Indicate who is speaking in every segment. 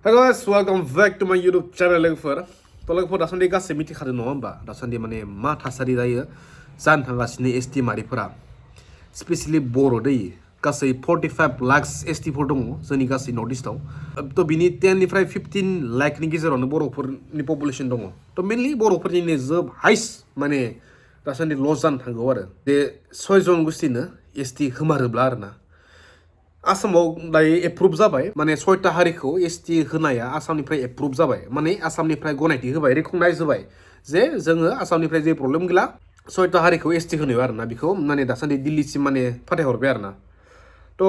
Speaker 1: Hello guys, welcome back to my YouTube channel लोगोफोर लोगोफोर दासान्दि गासै मिथिखादों नङा होमबा दासान्दि माने मा थासारि जायो जानो थांगासिनो एसटि मारिफोरा स्पेशली बर' दै गासै 45 लाख एसटिफोर दङ जोंनि गासै नर्थ इस्टआव थ' बिनि 10 निफ्राय 15 लाखनि गेजेरावनो बर'फोरनि पपुलेसन दङ थ' मेनलि बर'फोरनिनो जोब हाइस्ट माने दासान्दि लस जानो थांगौ आरो बे 6 जन गोष्ठीनो एसटि होमारोब्ला आरोना आसामाव दायो एप्रुभ जाबाय माने 6टा हारिखौ एसटि होनाया आसामनिफ्राय एप्रुभ जाबाय माने आसामनिफ्राय गनायथि होबाय रिकगनाइज होबाय जे जोङो आसामनिफ्राय जे प्रब्लेम गैला 6टा हारिखौ एसटि होनो आरोना बेखौ माने दासान्दि दिल्लीसिम माने फाथायहरबाय आरोना थ'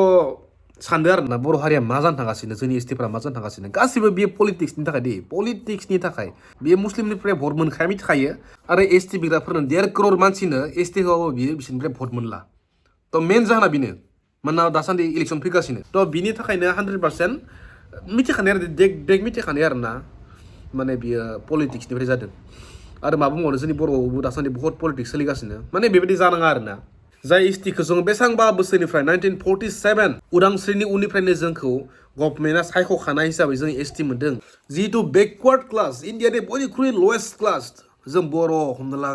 Speaker 1: सानदो आरोना बर' हारिया मा जानो थांगासिनो जोंनि एसटिफ्रा मा जानो थांगासिनो गासिबो बेयो पलिटिक्सनि थाखाय दै पलिटिक्सनि थाखाय बेयो मुस्लिमनिफ्राय भट मोनखाया मिथिखायो आरो एसटि बिग्राफोरनो 1.5 करोड़ मानसिनो एसटि होआबाबो बियो बिसोरनिफ्राय भट मोनला थ' मेन जाहोना बेनो मानोना दासान्दि इलेक्सन फैगासिनो थ' बिनि थाखायनो 100% मिथिखानाय आरो देग मिथिखानाय आरोना माने बियो पलिटिक्सनिफ्राय जादों आरो मा बुंबावनो जोंनि बर'आवबो दासान्दि बहुत पलिटिक्स सोलिगासिनो माने बेबायदि जानाङा आरोना जाय एसटिखौ जों बेसेबांबा बोसोरनिफ्राय 1947 उदांस्रिनि उननिफ्रायनो जोंखौ गभर्नमेन्टआ सायख'खानाय हिसाबै जों एसटि मोन्दों जिहेतु बेकवार्ड क्लास इन्डियानि बयनिख्रुइ लवेस्ट क्लास जों बर' हमना ला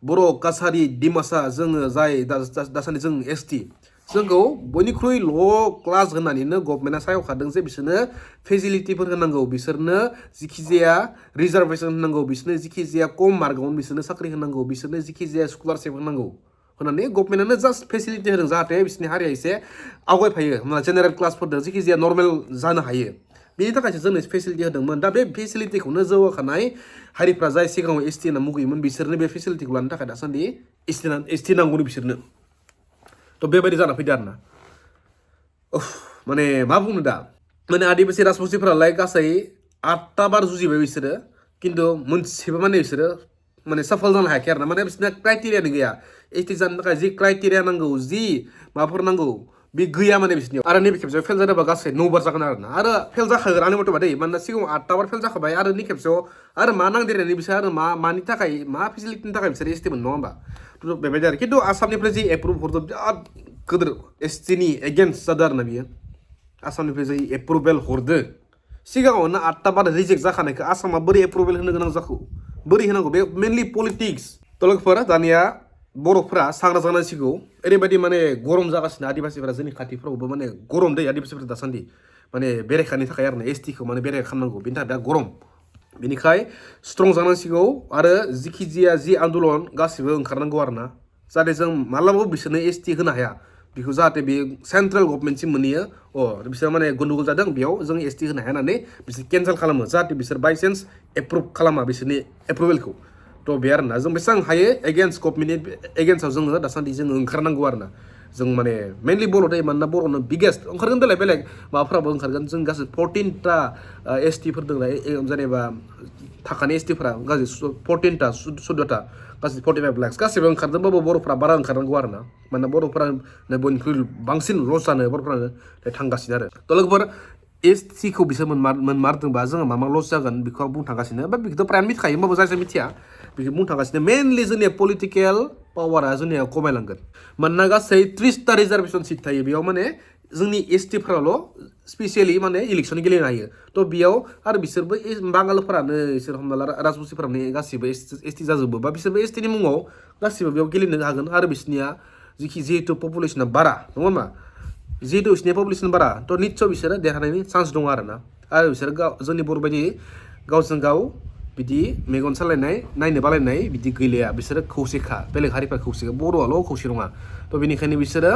Speaker 1: बर' काछारि डिमासा जोङो जाय दासान्दि जों एसटि जोंखौ बयनिख्रुइ ल' क्लास होननानैनो गभर्नमेन्टआ सायख'खादों जे बिसोरनो फेसिलिटिफोर होनांगौ बिसोरनो जिखिजाया रिजार्भेसन होनांगौ बिसोरनो जिखिजाया खम मार्कआवनो बिसोरनो साख्रि होनांगौ बिसोरनो जिखिजाया स्कलारशिप होनांगौ होननानै गभर्नमेन्टआनो जास्ट फेसिलिटि होदों जाहाथे बिसोरनि हारिया एसे आवगायफायो होमब्ला जेनेरेल क्लासफोरजों जिखिजाया नर्मेल जानो हायो बेनि थाखायसो जोंनो फेसिलिटि होदोंमोन दा बे फेसिलिटिखौनो जौगाखानाय हारिफ्रा जाय सिगाङाव एसटि होनना मुगैयोमोन बिसोरनो बे फेसिलिटिखौ लानो थाखाय दासान्दि एसटि नांगौनि बिसोरनो थ' बेबायदि जाना फैदो आरोना माने मा बुंनो दा माने आदिबासि राजबंसिफोरालाय गासै 8टा बार जुजिबाय बिसोरो खिन्थु मोनसेबो माने बिसोरो माने सफल जानो हायाखै आरोना माने बिसोरना क्राइटेरियानो गैया एसटि जानो थाखाय जि क्राइटेरिया नांगौ जि माबाफोर नांगौ बे गैया माने बिसोरनियाव आरो नैबे खेबसेयाव फेल जादोंबा गासै 9 बार जागोन आरोना आरो फेल जाखागोन आंनि मथेबा दै मानोना सिगाङाव 8टा बार फेल जाखाबाय आरो नै खेबसेयाव आरो मा नांदेरनानै बिसोर आरो मानि थाखाय मा फेसिलिटिनि थाखाय बिसोर एसटि मोन नङा होमबा बेबायदि आरो खिन्थु आसामनिफ्राय जि एप्रुभ हरदों बिराद गोदोर एसटिनि एगेन्स्ट जादों आरोना बियो आसामनिफ्राय जि एप्रुभेल हरदो सिगाङावनो 8टा बार रिजेक्ट जाखानायखौ आसामा बोरै एप्रुभेल होनो गोनां जाखो बोरै होनांगौ बे मेनलि पलिटिक्स थ' लोगोफोर दानिया बर'फोरा सांग्रां जानांसिगौ ओरैबायदि माने गरम जागासिनो आदिबासिफोरा जोंनि खाथिफ्रावबो माने गरम दै आदिबासिफोरा दासान्दि माने बेरेखानि थाखाय आरोना एसटिखौ माने बेरेखा खालामनांगौ बेनि थाखाय बिराद गरम बेनिखाय स्ट्रं जानांसिगौ आरो जिखिजाया जि आन्दलन गासिबो ओंखारनांगौ आरोना जाहाथे जों मालाबाबो बिसोरनो एसटि होनो हाया बेखौ जाहाथे बे सेन्ट्रेल गभर्नमेन्टसिम मोनहैयो बिसोर माने गन्दगल जादों बेयाव जों एसटि होनो हाया होननानै बिसोर केन्सेल खालामो जाहाथे बिसोर बाइचान्स एप्रुभ खालामा बिसोरनि एप्रुभेलखौ थ' बे आरोना जों बेसेबां हायो एगेन्स्ट गभर्नमेन्टनि एगेन्स्टआव जोङो दासान्दि जोङो ओंखारनांगौ आरोना जों माने मेनलि बर' दै मानोना बर'नो बिगेस्ट ओंखारगोन बेलेग माबाफ्राबो ओंखारगोन जों गासै 14टा एसटिफोर दंलाय जेनेबा थाखानाय एसटिफोरा गासै 14टा 14टा गासै 45 लाख गासैबो ओंखारदोंबाबो बर'फ्रा बारा ओंखारनांगौ आरोना मानोना बर'फोरानो बयनिख्रुइ बांसिन लस जानो बर'फ्रानो थांगासिनो आरो थ' लोगोफोर एसटिखौ बिसोर मोनमारदोंबा जोङो मा लस जागोन बेखौ आं बुंनो थांगासिनो बा बेखौथ' प्रायानो मिथिखायो होमबाबो जायजों मिथिया बेखौ बुंनो थांगासिनो मेनलि जोंनिया पलिटिकेल पावारा जोंनिया खमायलांगोन मानोना गासै 30टा रिजार्भेसन सिट थायो बेयाव माने जोंनि एसटिफ्राल' स्पेसियेलि माने इलेक्सन गेलेनो हायो थ' बेयाव आरो बिसोरबो बांगालफोरानो बिसोर हमना ला राजबंसिफोरानो गासिबो एसटि जाजोबो बा बिसोरबो एसटिनि मुङाव गासिबो बेयाव गेलेनो हागोन आरो बिसोरनिया जिहेतु पपुलेसना बारा नङा होनबा जिहेतु बिसोरनि पपुलेसन बारा थ' निस्सय बिसोरो देरहानायनि चान्स दङ आरोना आरो बिसोर जोंनि बर'बायदि गावजों गाव बिदि मेगन सालायनाय नायनो बालायनाय बिदि गैलिया बिसोरो खौसेखा बेलेग हारिफ्रा खौसेखा बर'आल' खौसे नङा थ' बेनिखायनो बिसोरो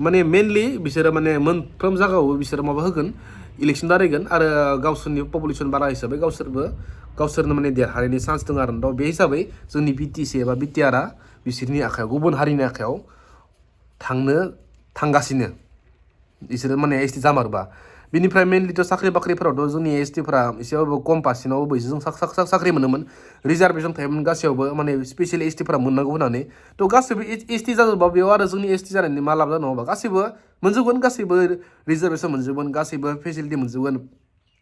Speaker 1: माने मेनलि बिसोरो माने मोनफ्रोम जायगायावबो बिसोरो माबा होगोन इलेक्सन दारायगोन आरो गावसोरनि पपुलेसन बारा हिसाबै गावसोरनो माने देरहानायनि चान्स दङ आरो थ' बे हिसाबै जोंनि बिटिसि एबा बिटिआरआ बिसोरनि आखायाव गुबुन हारिनि आखायाव थांगासिनो बिसोरो माने एसटि जामारोबा बिनिफ्राय मेनलिथ' साख्रि बाख्रिफोरावथ' जोंनि एसटिफ्रा एसेबाबो खम पार्सेन्टआवबो जों साख्रि मोनोमोन रिजार्भेसन थायोमोन गासैयावबो माने स्पेसियेलि एसटिफ्रा मोननांगौ होननानै थ' गासैबो एसटि जाजोबा बेयाव आरो जोंनि एसटि जानायनि मा लाब जानांगौबा गासैबो मोनजोबगोन गासैबो रिजार्भेसन मोनजोबगोन गासैबो फेसिलिटि मोनजोबगोन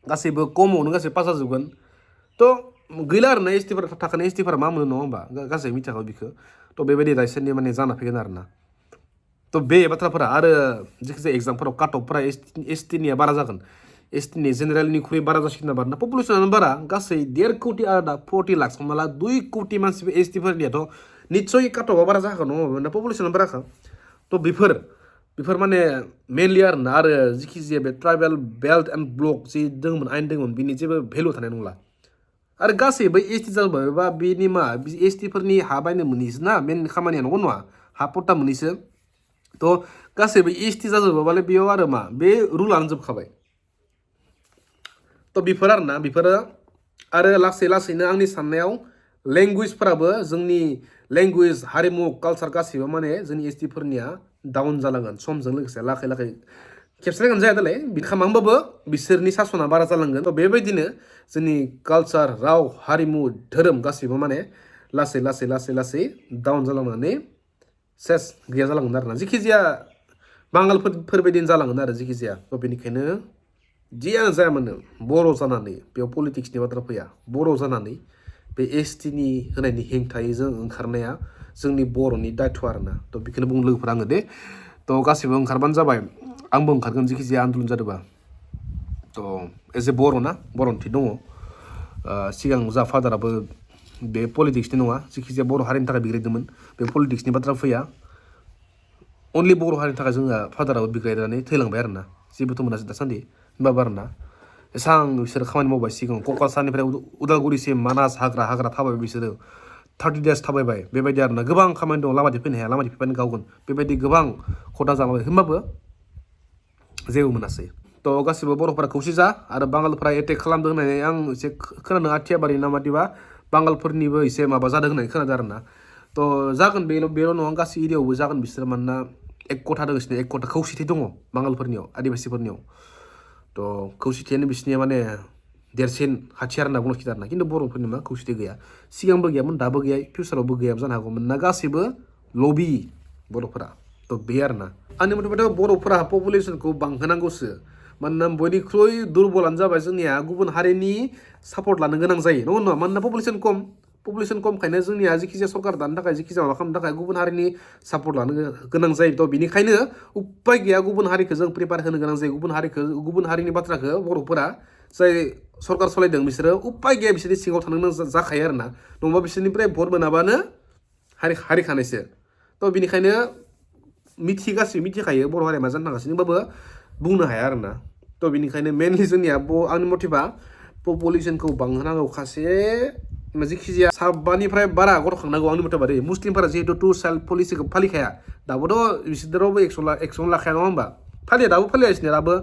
Speaker 1: गासैबो खमावनो गासैबो पास जाजोबगोन थ' गैला आरोना एसटिफोरा थाखानाय एसटिफोरा मा मोनो नङा होमबा गासै मिथिखागौ बेखौ थ' बेबायदि रायसोरनि माने जाना फैगोन आरोना थ' बे बाथ्राफोरा आरो जिखिजाया एग्जामफोराव काट अफफोरा एसटिनिया बारा जागोन एसटिनि जेनेरेलनिख्रुइ बारा जासिगोन बारा पपुलेसनानो बारा गासै 1.5 कोटी आरो 40 लाख हमना ला 2 कोटी मानसि एसटिफोरनियाथ' निस्सय काटअफआ बारा जाखागोन नङा पपुलेसना बाराखा थ' बेफोर माने मेनलि आरोना आरो जिखि जाया बे ट्राइबेल बेल्ट एन्ड ब्लक जि दङमोन आइन दङमोन बिनि जेबो भेलु थानाय नंला आरो गासैबो एसटि जाबायबा बेनि मा एसटिफोरनि हा बायनो मोनैसो ना मेन खामानिया नंगौ नङा हा पट्टा मोनैसो थ' गासैबो एसटि जाजोबोबालाय बेयाव आरो मा बे रुलानो जोबखाबाय थ' बेफोर आरोना बेफोरो आरो लासैनो आंनि साननायाव लेंगुवेजफोराबो जोंनि लेंगुवेज हारिमु कालचार गासैबो माने जोंनि एसटिफोरनिया डाउन जालांगोन समजों लोगोसे लाखै खेबसेलागोन जाया दालाय बिदि खालामबाबो बिसोरनि सासना बारा जालांगोन थ' बेबायदिनो जोंनि कालचार राव हारिमु धोरोम गासैबो माने लासै डाउन जालांनानै सेस गैया जालांगोन आरोना जिखि जाया बांगालफोरबायदिनो जालांगोन आरो जिखि जाया थ' बेनिखायनो जियानो जायामानो बर' जानानै बेयाव पलिटिक्सनि बाथ्रा फैया बर' जानानै बे एसटिनि होनायनि हेंथायै जों ओंखारनाया जोंनि बर'नि दायथ' आरोना थ' बेखौनो बुंनो लोगोफोरा आङो दे थ' गासैबो ओंखारबानो जाबाय आंबो ओंखारगोन जिखि जाया आन्दलन जादोंबा थ' एज ए बर'ना बर'निथि दङ सिगां जा फादाराबो बे पलिटिक्सनि नङा जिखि जाया बर' हारिनि थाखाय बिग्रायदोंमोन बे पलिटिक्सनि बाथ्रा फैया अनलि बर' हारिनि थाखाय जोंहा फादाराबो बिग्रायनानै थैलांबाय आरोना जेबोथ' मोनासै दासान्दि होनबाबो आरोना एसां बिसोरो खामानि मावबाय सिगाङाव क'क्राझारनिफ्राय उदालगुरिसिम मानास हाग्रा थाबायबाय बिसोरो 30 days थाबायबाय बेबायदि आरोना गोबां खामानि दं लामाथिं फैनो हाया लामाथिं फैबानो गावगोन बेबायदि गोबां खथा जालांबाय होनबाबो जेबो मोनासै थ' गासिबो बर'फोरा खौसे जा आरो बांगालफोरा एटेक खालामदों होननानै आं एसे खोनादों आथियाबारि ना मादिबा बांगालफोरनिबो एसे माबा जादों होननानै खोनादों आरोना थ' जागोन बेल' नङा गासै एरियायावबो जागोन बिसोर मानोना एक कथा दं बिसोरनि एक कथा खौसेथि दङ बांगालफोरनियाव आदिबासिफोरनियाव थ' खौसेथियानो बिसोरनिया माने देरसिन हाथियार होनना बुंनांसिगोन आरोना खिन्थु बर'फोरनि मा खौसेथि गैया सिगांबो गैयामोन दाबो गैया फिउचारावबो गैयाबो जानो हागौमोन ना गासैबो लबि बर'फोरा थ' बे आरोना आंनि मथेबाथ' बर'फोरा पपुलेसनखौ बांहोनांगौसो मानोना बयनिख्रुइ दुरबलानो जाबाय जोंनिया गुबुन हारिनि सापर्ट लानो गोनां जायो नंगौ नङा मानोना पपुलेसन खमखायनो जोंनिया जिखि जाया सरकार दानो थाखाय जिखि जाया माबा खालामनो थाखाय गुबुन हारिनि सापर्ट लानो गोनां जायो थ' बेनिखायनो उपाय गैया गुबुन हारिखौ जों प्रिपेयार होनो गोनां जायो गुबुन हारिनि बाथ्राखौ बर'फोरा जाय सरकार सालायदों बिसोरो उपाय गैया बिसोरनि सिङाव थानो गोनां जाखायो आरोना नङाबा बिसोरनिफ्राय भट मोनाबानो हारिखानायसो थ' बेनिखायनो मिथिखायो बर' हारिया मा जानो थांगासिनो होनबाबो बुंनो हाया आरोना थ' बेनिखायनो मेनलि जोंनिया आंनि मथेबा पपुलेसनखौ बांहोनांगौ खासे जिखि जाया 7निफ्राय बारा गथ'खांनांगौ आंनि मथेबा दै मुस्लिमफोरा जिहेतु 2 child पलिसिखौ फालिखाया दाबोथ' बिसोरावबो एक्सन लाखाया नङा होमबा दाबो फालिया बिसोरनिया दाबो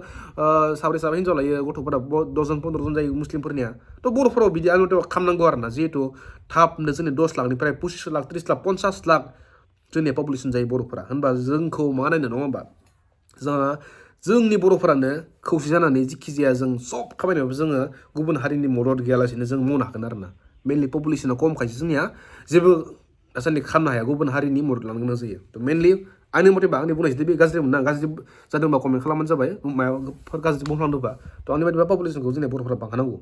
Speaker 1: साब्रै हिन्जाव लायो गथ'फोरा 10-15 जन जायो मुस्लिमफोरनिया थ' बर'फोराव बिदि आंनि मथेबा खालामनांगौ आरोना जिहेतु थाबनो जोंनि 10 लाखनिफ्राय 25 लाख 30 लाख 50 लाख जोंनिया पपुलेसन जायो बर'फोरा होनबा जोंखौ मा नायनो नङा होमबा जोंनि बर'फोरानो खौसे जानानै जिखि जाया जों सब खामानियावबो जोङो गुबुन हारिनि मदद गैयालासेनो जों मावनो हागोन आरोना मेनलि पपुलेसना खमखायसो जोंनिया जेबो दासान्दि खालामनो हाया गुबुन हारिनि मदद लानो गोनां जायो थ' मेनलि आंनि मथेबा आंनि बुंनायसो बे गाज्रि मोनना गाज्रि जादोंबा कमेन्ट खालामबानो जाबाय माबाफोर गाज्रि बुंफ्लांदोंबा थ' आंनि बायदिबा पपुलेसनखौ जोंनि बर'फोरा बांहोनांगौ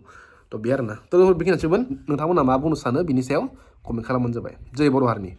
Speaker 1: थ' बे आरोना थ' बेखिनियानोसैमोन नोंथांमोना मा बुंनो सानो बिनि सायाव कमेन्ट खालामबानो जाबाय जय बर' हारिनि